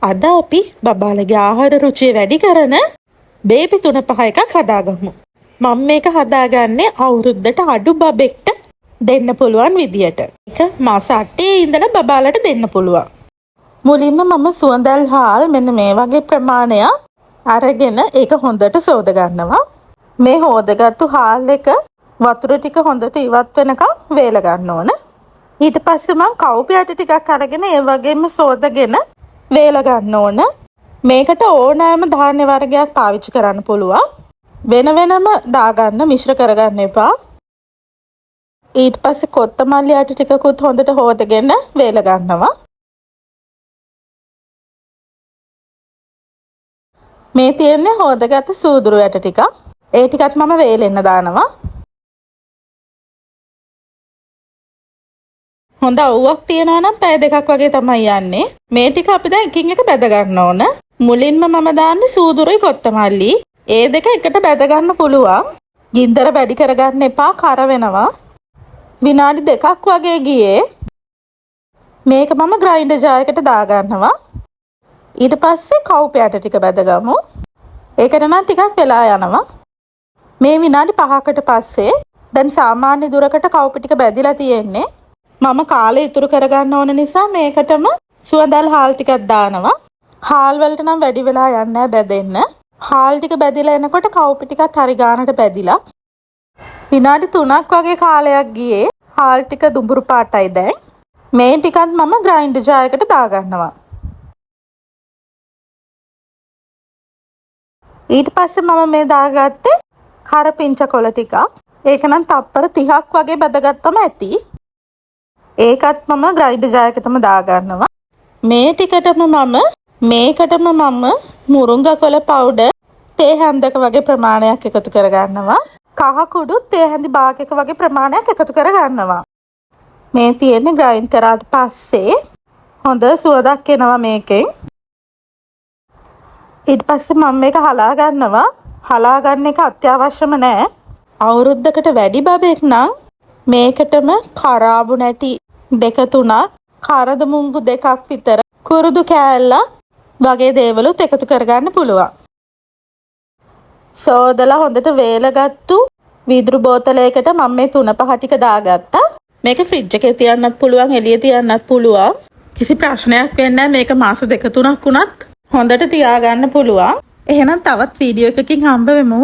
අද අපි බබාලගේ ආහාර රුචිය වැඩි කරන බේබි තුන පහ එකක් හදාගමු. මම මේක හදාගන්නේ අවුරුද්දට අඩු බබෙක්ට දෙන්න පුළුවන් විදියට. ඒක මාස 8 ඉඳලා බබාලට දෙන්න පුළුවන්. මුලින්ම මම සුවඳල් හාල් මෙන්න මේ වගේ ප්‍රමාණයක් අරගෙන ඒක හොඳට සෝද ගන්නවා. මේ හොදගත්තු හාල් එක වතුර ටික හොඳට ඉවත් වෙනකම් වේල ගන්න ඕන. ඊට පස්සේ මං කවුපි ඇට ටිකක් අරගෙන ඒ වගේම සෝදගෙන වේල ගන්න ඕන. මේකට ඕනෑම ධාන්‍ය වර්ගයක් පාවිච්චි කරන්න පුළුවන්. වෙන වෙනම දාගන්න, මිශ්‍ර කරගන්න එපා. ඊට පස්සේ කොත්තමල්ලි ඇට ටිකකුත් හොඳට හොදගෙන වේල ගන්නවා. මේ තියෙන්නේ හොදගත්ත සූදුරු ඇට ටිකක්. ඒ ටිකත් මම වේලෙන්න දානවා. හොඳ අවුවක් තියනවා නම් පැය දෙකක් වගේ තමයි යන්නේ. මේ ටික අපි දැන් එකින් එක බැද ගන්න ඕන. මුලින්ම මම දාන්නේ සූදුරුයි කොත්තමල්ලි. ඒ දෙක එකට බැද ගන්න පුළුවන්. ගින්දර වැඩි කරගන්න එපා, කර වෙනවා. විනාඩි දෙකක් වගේ ගියේ. මේක මම ග්‍රයින්ඩර් ජාර් එකට දාගන්නවා. ඊට පස්සේ කවුපි ඇට ටික බැදගමු. ඒකට නම් ටිකක් වෙලා යනවා. මේ විනාඩි 5කට පස්සේ දැන් සාමාන්‍ය දුරකට කවුපි ටික බැදිලා තියෙන්නේ. මම කාලය ඉතුරු කරගන්න ඕන නිසා මේකටම සුවඳල් හාල් ටිකක් දානවා. හාල් වලට නම් වැඩි වෙලා යන්නේ නැහැ බැදෙන්න. හාල් ටික බැදිලා එනකොට කවුපි ටිකත් හරි ගානට බැදිලා. විනාඩි 3ක් වගේ කාලයක් ගියේ. හාල් ටික දුඹුරු පාටයි දැන්. මේ ටිකත් මම ග්‍රයින්ඩර් ජාර් එකට දාගන්නවා. ඊට පස්සේ මම මේ දාගත්තේ කරපිංච කොළ ටිකක්. ඒක නම් තප්පර 30ක් වගේ බැදගත්තම ඇති. ඒකත් මම ග්‍රයින්ඩර් ජාර් එකටම දාගන්නවා. මේ ටිකටම මම මේකටම මම මුරුංගා කොළ පවුඩර් තේ හැන්දක වගේ ප්‍රමාණයක් එකතු කරගන්නවා. කහ කුඩු තේ හැන්දි භාගයක වගේ ප්‍රමාණයක් එකතු කරගන්නවා. මේ තියෙන්නේ ග්‍රයින්ඩ් කරාට පස්සේ හොඳ සුවඳක් එනවා මේකෙන්. ඊට පස්සේ මම මේක හලා ගන්නවා. හලා ගන්න එක අත්‍යවශ්‍යම නෑ. අවුරුද්දකට වැඩි බබෙක් නම් මේකටම කරාබු නැටි දෙක තුනක්, කරද මුංගු දෙකක් විතර, කුරුදු කෑල්ලක් වගේ දේවලුත් එකතු කරගන්න පුළුවන්. සෝදලා හොඳට වේලගත්තු වීදුරු බෝතලයකට මම මේ තුන පහ ටික දාගත්තා. මේක ෆ්‍රිජ් එකේ තියන්නත් පුළුවන්, එළිය තියන්නත් පුළුවන්. කිසි ප්‍රශ්නයක් වෙන්නේ නැහැ. මේක මාස දෙක තුනක් වුණත් හොඳට තියාගන්න පුළුවන්. එහෙනම් තවත් වීඩියෝ එකකින් හම්බ වෙමු.